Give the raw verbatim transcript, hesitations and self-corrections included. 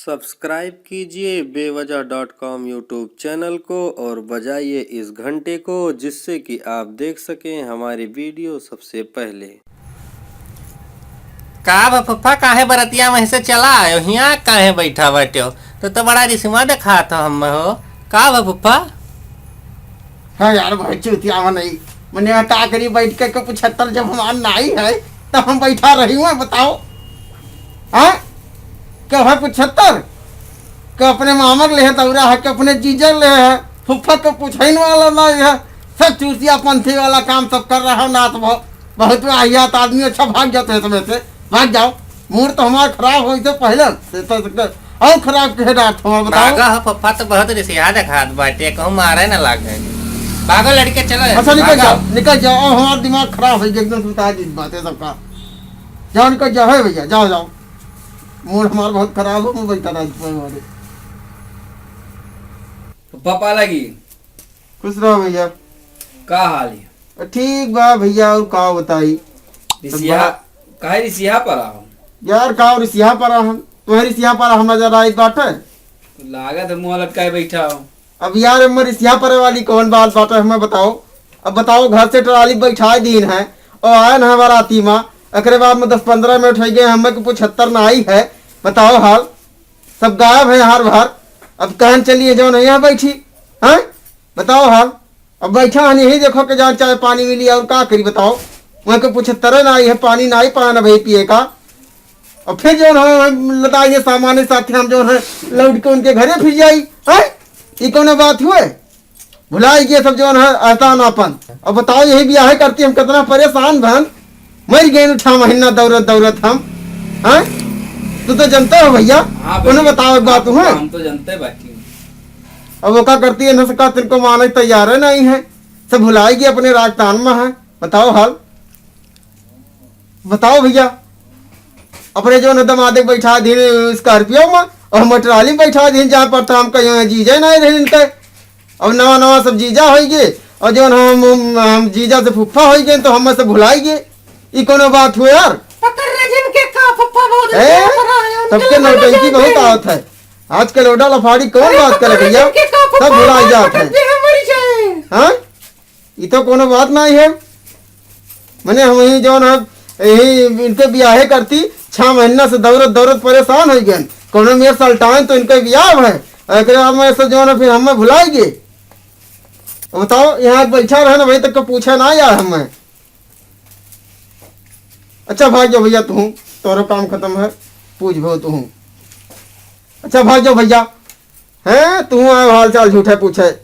सब्सक्राइब कीजिए बेवजह डॉट कॉम यूट्यूब चैनल को और बजाइए इस घंटे को, जिससे कि आप देख सकें हमारी वीडियो सबसे पहले। का बा फूफा, काहे बरतिया में से चला आयो? हियाँ काहे बैठा बाट्यो? तो, तो बड़ा रिसवा देखात हो हम हो। का बा फूफा? हाँ यार, भाई चूतिया नहीं। मने का करी, बैठ के, के पुछत्तर जब हमार नाई है, तब हम बैठा रही हुआ, बताओ। हाँ? के है पुछत्तर? के अपने मामा के लेहे दौरा है, के अपने जीजा के लेहे है, फुफ्फा के पुछइन वाला नाई है। सब चूतिया पंथी वाला काम सब कर रहा हो, नाथ बहुत, बहुत वाहियात आदमी। अच्छा, भाग जाते हैं समय से, भाग जाओ। मूड तो हमार खराब होई से पहले से तो, से और खराब के डांट हमार, बताओ। भागा हो फुफ्फा, तो बहुत रिसिया देखात बाटे, कहूँ मारे न लागे। भागो लड़के, चलो। अच्छा, निकल भागो। जाओ, निकल जाओ, अब हमार दिमाग खराब होई गया एकदम से, बता दी बातें सबका। जाओ, निकल जाओ, है भैया, जाओ, जाओ। मूड हमार बहुत खराब हो, मैं बैठा रहा हूँ हमारे। फुफ्फा पालागी। खुश रहो भैया। का हाल है? ठीक बा भैया, और का बताई? रिसिया, बा- काहे रिसिया परा हो? यार, का रिसिया परा हम? तुम्हें रिसिया परा हम नजर आई बाटे? लागत है मुँह लटकाए बैठा हो। अब यार, हमर रिसिया परे वाली कौन बात बाटे, हमें बताओ। अब बताओ, घर से ट्राली बैठाए दीन है और आए ना हमारा आती माँ, एकरे बाद में दस पन्द्रह मिनट हो गए, हमें के पुछत्तर ना आई है। बताओ हाल, सब गायब है हार भार। अब कहन चलिए जौन है यहाँ बैठी, हैं? बताओ हाल। अब बैठा हन यही, देखो के जान चाय पानी मिली और का करी, बताओ। वहाँ के पुछत्तर ना आई है, पानी ना आई पाना भाई पिए का। और फिर जौन है, हम लदाई है सामान साथ, हम जौन है लौट के उनके घरे फिर जाई, हैं? ई कौनो बात हुए? भुलाई गए सब जौन है एहसान आपन। अब बताओ, यही बियाहे करती हम कितना परेशान भन, मर गए छह महीना दौड़त दौड़त हम, हैं? तू तो जनते हो भैया, हाँ कोनो भैया, बताओ एक बात हम, हुए? हम तो जनते बाकी। अब वो का करती है, न सका तिनको माने तैयार है नहीं है, सब भुलाई गए अपने राजस्थान में है। बताओ हाल, बताओ भैया, अपने जौन है दमादे के बैठा दीन स्कॉर्पियो में और हम ट्राली में बैठा दीन, जहाँ पर तो हम कहीं जीजे नहीं रहे इनके। अब नवा नवा सब जीजा होई गए और जौन हम, हम, हम जीजा से फुफ्फा होई गए तो हम से भुलाई गए। ई कोनो बात हुए यार? पकड़ रहे जिनके का फुफ्फा बहुत हैं? अच्छा कर रहा है, उनके सबके लिए नौटंकी लगा बहुत दे। आवत है। आजकल ओडा लफाड़ी कौन अरे बात करे पकड़ रहे भैया? जिनके का फुफ्फा सब भुलाई बहुत जात पकड़ है। दे, हम मर जाए। हाँ? ई तो कोनो बात नहीं है। मने हम ही जौन है, यही इनके बियाहे करती, छह महीना से दौड़त दौड़त परेशान हो गए। कोनो मेर सलटाएं तो इनके बियाह है, एकरे बाद में ऐसे जौन है फिर हमें भुलाई गए। अब बताओ, यहाँ बैठा रहे ना भाई, तक को पूछा ना यार हमें। अच्छा भाग जाओ भैया, तू तोरो काम खत्म है, पूछ भो तू। अच्छा भाग जाओ भैया, हैं तू आए हाल चाल झूठे पूछे।